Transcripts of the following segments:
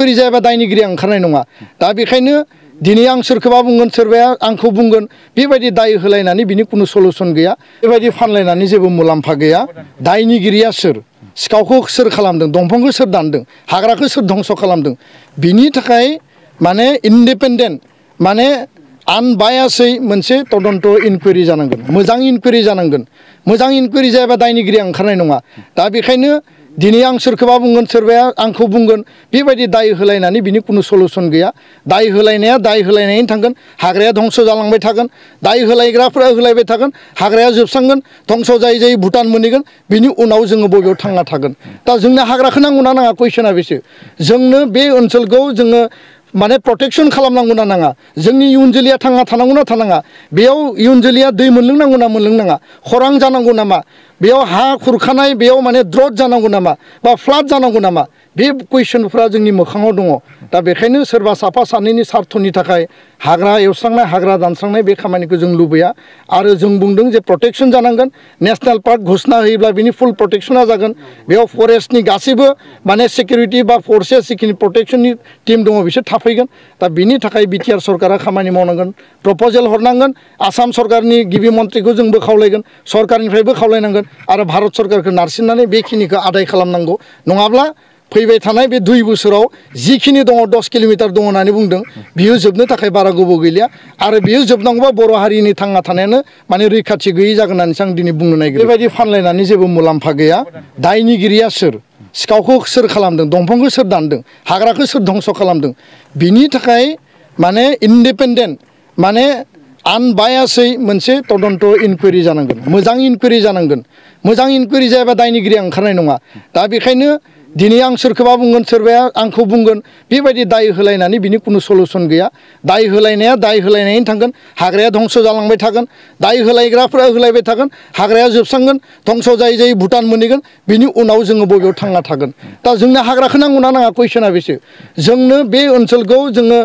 Enquiry जायाबा दायनिगिरिया ओंखारनाय नङा दा बेखायनो दिनै आं सोरखौबा बुंगोन सोरबाया आंखौ बुंगोन बेबायदि दाय होलायनानै बिनि कुनु सलुसन गैया बेबायदि फानलायनानै जेबो मुलाम्फा गैया दायनिगिरिया सोर सिखावखौ सोर खालामदों दंफांखौ सोर दानदों हाग्राखौ सोर धंस खालामदों बिनि थाखाय माने इन्डिपेन्डेन्ट माने आनबायासै मोनसे तदन्त इनकुवेरि जानांगोन मोजां इनकुवेरि जानांगोन मोजां इनकुवेरि जायाबा दायनिगिरिया ओंखारनाय नङा दा बेखायनो दिनै आं सोरखौबा बुंगोन सोरबाया आंखौ बुंगोन बेबायदि दाय होलायनानै बिनि कुनु सलुसन गैया दाय होलायनाया दाय होलायनायनि थांगोन हाग्राया धंस जालांबाय थागोन दाय होलायग्राफोरा होलायबाय थागोन हाग्राया जोबस्रांगोन धंस जायै जायै भुटान मोनहैगोन बिनि उनाव जोङो बबेयाव थांना थागोन दा जोंनो हाग्राखौ नांगौना नाङा कुइसना बेसो जोंनो बे ओनसोलखौ जोङो माने प्रटेक्शन खालामनांगौना नाङा जोंनि इयुन जोलैया थांना थानांगौना थानाङा बेयाव इयुन जोलैया दै मोनलोंनांगौना मोनलोंनाङा खरां जानांगौ नामा बेयाव हा खुरखानाय बेयाव माने द्रट जानांगौ नामा बा फ्लाड जानांगौ नामा बे कुइसनफ्रा जोंनि मोखाङाव दङ दा बेखायनो सोरबा साफा सानैनि स्वार्थनि थाखाय हाग्रा एवस्रांनाय हाग्रा दानस्रांनाय बे खामानिखौ जों लुबैया आरो जों बुंदों जे प्रटेक्शन जानांगोन नेशनेल पार्क घोषणा होयोब्ला बिनि फुल प्रटेक्शना जागोन बेयाव फरेस्टनि गासैबो माने सिकिउरिटि बा फर्सेस जिखिनि प्रटेक्शननि टीम दङ बिसोर थाफैगोन दा बिनि थाखाय बिटिआर सरकारा खामानि मावनांगोन प्रप'जेल हरनांगोन आसाम सरकारनि गिबि मन्थ्रिखौ जोंबो खावलायगोन सरकारनिफ्रायबो खावलायनांगोन आरो भारत सरकारखौ नारसिननानै बेखिनिखौ आदाय खालामनांगौ नङाब्ला फैबाय थानाय बे 2 बोसोराव जिखिनि दङ 10 किल'मिटार दङ होननानै बुंदों बियो जोबनो थाखाय बारा गोबाव गैलिया आरो बियो जोबनांगौबा बर' हारिनि थांना थानायानो माने रैखाथि गैयै जागोन होननानैसो आं दिनै बुंनो नागिरो बेबायदि फानलायनानै जेबो मुलाम्फा गैया दायनिगिरिया सोर सिखावखौ सोर खालामदों दंफांखौ सोर दानदों हाग्राखौ सोर धंस खालामदों बिनि थाखाय माने इन्डिपेन्डेन्ट माने आनबायासै मोनसे तदन्त इनकुवेरि जानांगोन मोजां इनकुवेरि जानांगोन मोजां इनकुवेरि जायाबा दायनिगिरिया ओंखारनाय नङा दा बेखायनो दिनै आं सोरखौबा बुंगोन सोरबाया आंखौ बुंगोन बेबायदि दाय होलायनानै बिनि कुनु सलुसन गैया दाय होलायनाया दाय होलायनायनि थांगोन हाग्राया धंस जालांबाय थागोन दाय होलायग्राफोरा होलायबाय थागोन हाग्राया जोबस्रांगोन धंस जायै जायै भुटान मोनहैगोन बिनि उनाव जोङो बबेयाव थांना थागोन दा जोंनो हाग्राखौ नांगौना नाङा कुइसना बेसो जोंनो बे ओनसोलखौ जोङो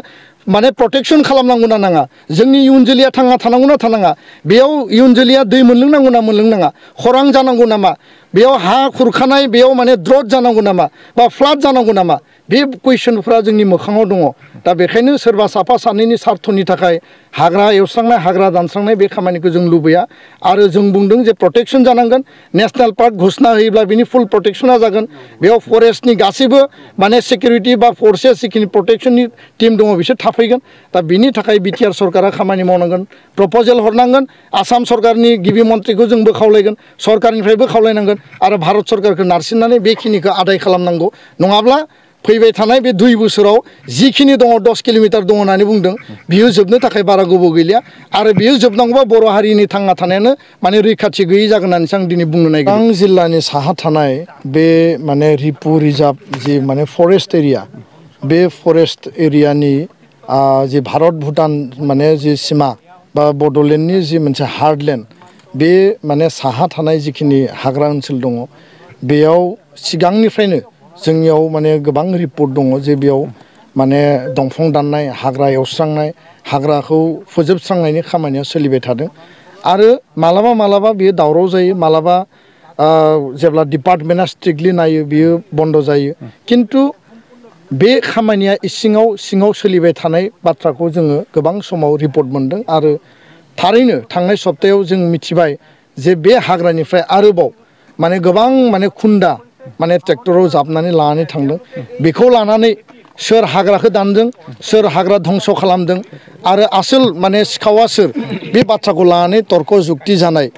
माने प्रटेक्शन खालामनांगौना नाङा जोंनि इयुन जोलैया थांना थानांगौना थानाङा बेयाव इयुन जोलैया दै मोनलोंनांगौना मोनलोंनाङा खरां जानांगौ नामा बेयाव हा खुरखानाय बेयाव माने द्रट जानांगौ नामा बा फ्लाड जानांगौ नामा बे कुइसनफ्रा जोंनि मोखाङाव दङ दा बेखायनो सोरबा साफा सानैनि स्वार्थनि थाखाय हाग्रा एवस्रांनाय हाग्रा दानस्रांनाय बे खामानिखौ जों लुबैया आरो जों बुंदों जे प्रटेक्शन जानांगोन नेशनेल पार्क घोषणा होयोब्ला बिनि फुल प्रटेक्शना जागोन बेयाव फरेस्टनि गासैबो माने सिकिउरिटि बा फर्सेस जिखिनि प्रटेक्शननि टीम दङ बिसोर थाफैगोन दा बिनि थाखाय बिटिआर सरकारा खामानि मावनांगोन प्रप'जेल हरनांगोन आसाम सरकारनि गिबि मन्थ्रिखौ जोंबो खावलायगोन सरकारनिफ्रायबो खावलायनांगोन आरो भारत सरकारखौ नारसिननानै बेखिनिखौ आदाय खालामनांगौ नङाब्ला फैबाय थानाय बे 2 बोसोराव जिखिनि दङ 10 किल'मिटार दङ होननानै बुंदों बियो जोबनो थाखाय बारा गोबाव गैलिया आरो बियो जोबनांगौबा बर' हारिनि थांना थानायानो माने रैखाथि गैयै जागोन होननानैसो आं दिनै बुंनो नागिरो आं जिल्लानि साहा थानाय बे माने रिपु रिजार्भ जि माने फरेस्ट एरिया बे फरेस्ट एरियानि जि भारत भुटान माने जि सिमा बा बड'लेण्डनि जि मोनसे हार्डलेण्ड बे माने साहा थानाय जिखिनि हाग्रा ओनसोल दङ बेयाव सिगांनिफ्रायनो जोंनियाव माने गोबां रिपर्ट दङ जे बेयाव माने दंफां दाननाय हाग्रा एवस्रांनाय हाग्राखौ फोजोबस्रांनायनि खामानिया सोलिबाय थादों आरो मालाबा मालाबा बियो दावराव जायो मालाबा जेब्ला डिपार्टमेन्टआ स्ट्रिक्टलि नायो बियो बन्द जायो किन्तु बे खामानिया सिङाव सोलिबाय थानाय बाथ्राखौ जोङो गोबां समाव रिपर्ट मोनदों आरो थारैनो थांनाय सप्तायाव जों मिथिबाय जे बे हाग्रानिफ्राय आरोबाव माने गोबां माने खुन्दा माने ट्रेक्टराव जाबनानै लानानै थांदों बेखौ लानानै सोर हाग्राखौ दानदों सोर हाग्रा धंस खालामदों आरो आसोल माने सिखावा सोर बे बाथ्राखौ लानानै तर्क जुक्ति जानाय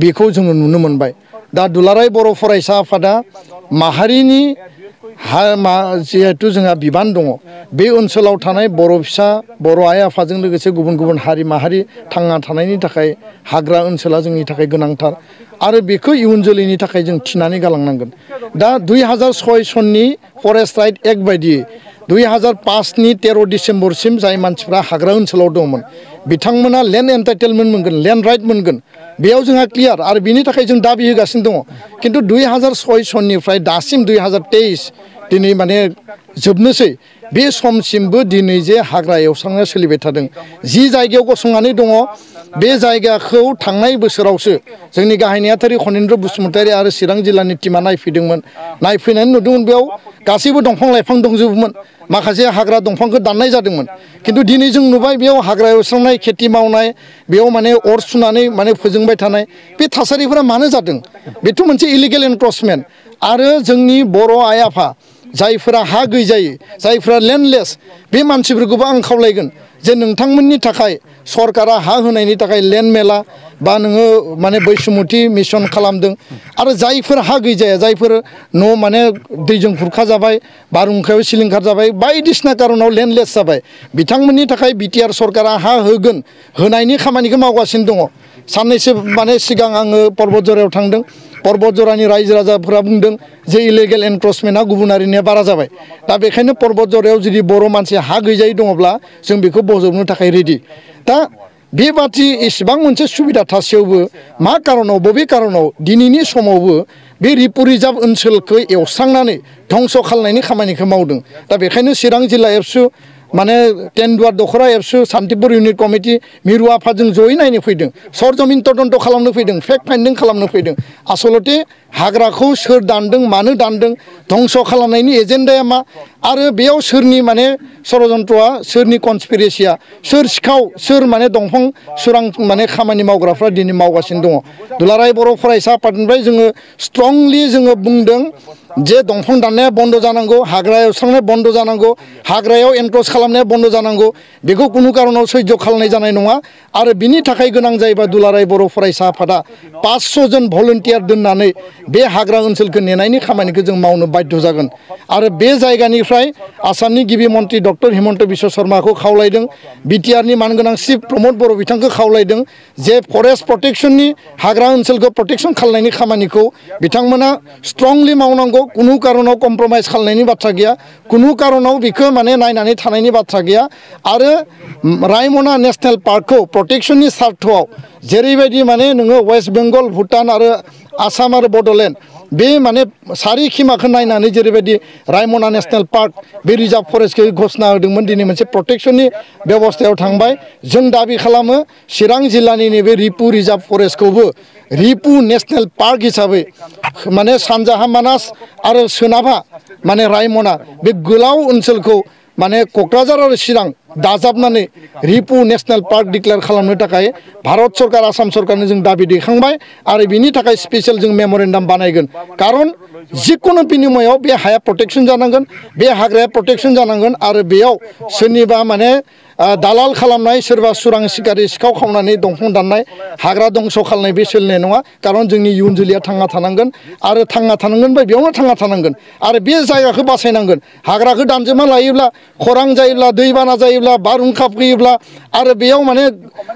बेखौ जोङो नुनो मोनबाय दा दुलाराय बर' फरायसा आफादा माहारिनि जिहेतु जोंहा बिबान दङ बे ओनसोलाव थानाय बर' फिसा बर' आइ आफाजों लोगोसे गुबुन गुबुन हारि माहारि थांना थानायनि थाखाय हाग्रा ओनसोला जोंनि थाखाय गोनांथार आरो बेखौ इयुन जोलैनि थाखाय जों थिनानै गालांनांगोन दा 2006 सननि फरेस्ट राइट एक्ट बायदियै 2005नि 13 डिसेम्बरसिम जाय मानसिफ्रा हाग्रा ओनसोलाव दंमोन बिथांमोना लेन्ड एन्टाइटेलमेन्ट मोनगोन लेन्ड राइट मोनगोन बेयाव जोंहा क्लियार आरो बिनि थाखाय जों दाबि होगासिनो दङ किन्तु 2006 सननिफ्राय दासिम 2023 दिनै माने जोबनोसै बे समसिमबो दिनै जे हाग्रा एवस्रांनाया सोलिबाय थादों जि जायगायाव गसंनानै दङ बे जायगाखौ थांनाय बोसोरावसो जोंनि गाहाय नेहाथारि खनिन्द्र बसुमतारी आरो चिरां जिल्लानि टिमा नायफैदोंमोन नायफैनानै नुदोंमोन बेयाव गासैबो दंफां लाइफां दंजोबोमोन माखासे हाग्रा दंफांखौ दाननाय जादोंमोन खिन्थु दिनै जों नुबाय बेयाव हाग्रा एवस्रांनाय खेथि मावनाय बेयाव माने अर सुनानै माने फोजोंबाय थानाय बे थासारिफोरा मानो जादों बेथ' मोनसे इलिगेल एनक्रचमेन्ट आरो जोंनि बर' आइ आफा जायफोरा हा गैजायै जायफोरा लेन्डलेस बे मानसिफोरखौबो आं खावलायगोन जे नोंथांमोननि थाखाय सरकारा हा होनायनि थाखाय लेन्ड मेला बा नोङो माने बैसुमुथि मिशन खालामदों आरो जायफोर हा गैजाया जायफोर न' माने दैजों खुरखा जाबाय बारहुंखायाव सिलिंखार जाबाय बायदिसिना कारनाव लेन्डलेस जाबाय बिथांमोननि थाखाय बिटिआर सरकारा हा होगोन होनायनि खामानिखौ मावगासिनो दङ साननैसो माने सिगां आङो पर्बतजरायाव थांदों पर्बतजरानि रायजो राजाफोरा बुंदों जे इलिगेल एनक्रचमेन्टआ गुबुनारिनिया बारा जाबाय दा बेखायनो पर्बतजरायाव जुदि बर' मानसि हा गैजायै दङब्ला जों बेखौ बजबनो थाखाय रेडि दा बेबादि एसेबां मोनसे सुबिदा थासेयावबो मा कारनाव बबे कारनाव दिनैनि समावबो बे रिपु रिजार्भ ओनसोलखौ एवस्रांनानै धंस' खालामनायनि खामानिखौ मावदों दा बेखायनो चिरां जिल्ला एबसु माने टेन्डुवार दखरा एबसु सान्तिपुर इउनिट कमिटि मिरु आफादजों जयै नायनो फैदों सरजमिन तदन्त खालामनो फैदों फेक्ट फाइन्डिं खालामनो फैदों आसलते हाग्राखौ सोर दानदों मानो दानदों धंस' खालामनायनि एजेन्डाया मा आरो बेयाव सोरनि माने षड़यन्त्रआ सोरनि कनस्पिरेसिया सोर सिखाव सोर माने दंफां सुरां माने खामानि मावग्राफ्रा दिनै मावगासिनो दङ दुलाराय बर' फरायसा आफादनिफ्राय जोङो स्ट्रंलि जोङो बुंदों जे दंफां दाननाया बन्द जानांगौ हाग्रा एवस्रांनाया बन्द जानांगौ हाग्रायाव एनक्रच खालामनाया बन्द जानांगौ बेखौ खुनु कारनाव सैज्य खालामनाय जानाय नङा आरो बिनि थाखाय गोनां जायोबा दुलाराय बर' फरायसा आफादा 500 जन भलन्टियार दोननानै बे हाग्रा ओनसोलखौ नेनायनि खामानिखौ जों मावनो बाध्य जागोन आरो बे जायगानिफ्राय आसामनि गिबि मन्त्रि डक्टर हिमन्त बिश्व शर्माखौ खावलायदों बिटिआरनि मानगोनां चिफ प्रमद बर' बिथांखौ खावलायदों जे फरेस्ट प्रटेक्शननि हाग्रा ओनसोलखौ प्रटेक्शन खालामनायनि खामानिखौ बिथांमोना स्ट्रंलि मावनांगौ कुनु कारनाव कम्प्रमाइज खालामनायनि बाथ्रा गैया कुनु कारनाव बेखौ माने नायनानै थानायनि बाथ्रा गैया आरो रायमना नेशनेल पार्कखौ प्रटेक्शननि सार्थआव जेरैबायदि माने नोङो वेस्ट बेंगल भुटान आरो आसाम आरो बड'लेण्ड बे माने सारि खिमाखौ नायनानै जेरैबायदि रायमना नेशनेल पार्क बे रिजार्भ फरेस्टखौ घोषणा होदोंमोन दिनै मोनसे प्रटेक्शननि बेबस्थायाव थांबाय जों दाबि खालामो चिरां जिल्लानि नैबे रिपु रिजार्भ फरेस्टखौबो रिपु नेशनेल पार्क हिसाबै माने सानजाहा मानास आरो सोनाबहा माने रायमना बे गोलाव ओनसोलखौ माने क'क्राझार आरो चिरां दाजाबनानै रिपु नेशनेल पार्क डिक्लेयार खालामनो थाखाय भारत सरकार आसाम सरकारनो जों दाबि दैखांबाय आरो बिनि थाखाय स्पेशल जों मेम'रेन्डाम बानायगोन कारन जिकुनु बिनिमयाव बे हाया प्रटेक्शन जानांगोन बे हाग्राया प्रटेक्शन जानांगोन आरो बेयाव सोरनिबा माने दालाल खालामनाय सोरबा सुरां सिखारि सिखाव खावनानै दंफां दाननाय हाग्रा दंस' खालामनाय बे सोलिनाय नङा कारन जोंनि इयुन जोलैया थांना थानांगोन आरो थांना थानांगोन बा बेयावनो थांना थानांगोन आरो बे जायगाखौ बासायनांगोन हाग्राखौ दानजोबना लायोब्ला खरां जायोब्ला दैबाना जायोब्ला बारहुंखा फैयोब्ला आरो बेयाव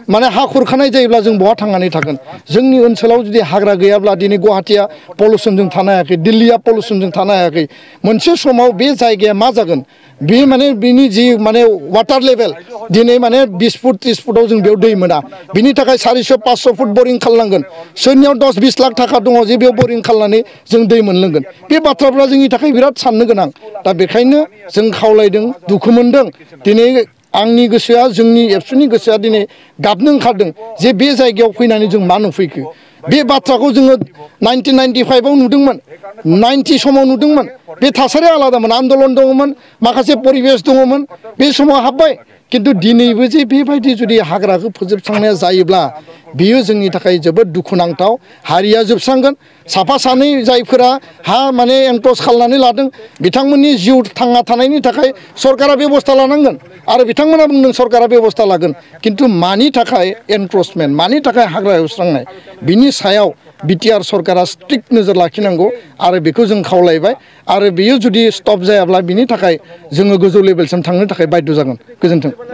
माने हा खुरखानाय जायोब्ला जों बहा थांनानै थागोन जोंनि ओनसोलाव जुदि हाग्रा गैयाब्ला दिनै गुवाहाटिया पलिउसनजों थानो हायाखै दिल्लीया पलिउसनजों थानो हायाखै मोनसे समाव बे जायगाया मा जागोन बे माने बिनि जि माने वाटार लेभेल दिनै माने 20 फुट 30 फुटाव जों बेयाव दै मोना बिनि थाखाय 400-500 फुट बरिं खालामनांगोन सोरनियाव 10-20 लाख थाखा दङ जे बेयाव बरिं खालामनानै जों दै मोनलोंगोन बे बाथ्राफ्रा जोंनि थाखाय बिराद साननो गोनां दा बेखायनो जों खावलायदों दुखु मोनदों दिनै आंनि गोसोआ जोंनि एबसुनि गोसोआ दिनै गाबनो ओंखारदों जे बे जायगायाव फैनानै जों मा नुफैखो बे बाथ्राखौ जोङो 1995 आव नुदोंमोन 90 समाव नुदोंमोन बे थासारिया आलादामोन आन्दलन दङमोन माखासे परिबेस दङमोन बे समाव हाबबाय किन्तु दिनैबो जे बेबायदि जुदि हाग्राखौ फोजोबस्रांनाया जायोब्ला बियो जोंनि थाखाय जोबोद दुखुनांथाव हारिया जोबस्रांगोन साफा सानै जायफोरा हा माने एनक्रच खालामनानै लादों बिथांमोननि जिउ थांना थानायनि थाखाय सरकारा बेबस्था लानांगोन आरो बिथांमोना बुंदों सरकारा बेबस्था लागोन किन्तु मानि थाखाय एनक्रचमेन्ट मानि थाखाय हाग्रा एवस्रांनाय बिनि सायाव बिटिआर सरकारा स्ट्रिक्ट नोजोर लाखिनांगौ आरो बेखौ जों खावलायबाय आरो बेयो जुदि स्टप जायाब्ला बिनि थाखाय जोङो गोजौ लेभेलसिम थांनो थाखाय बाध्य जागोन गोजोन्थों।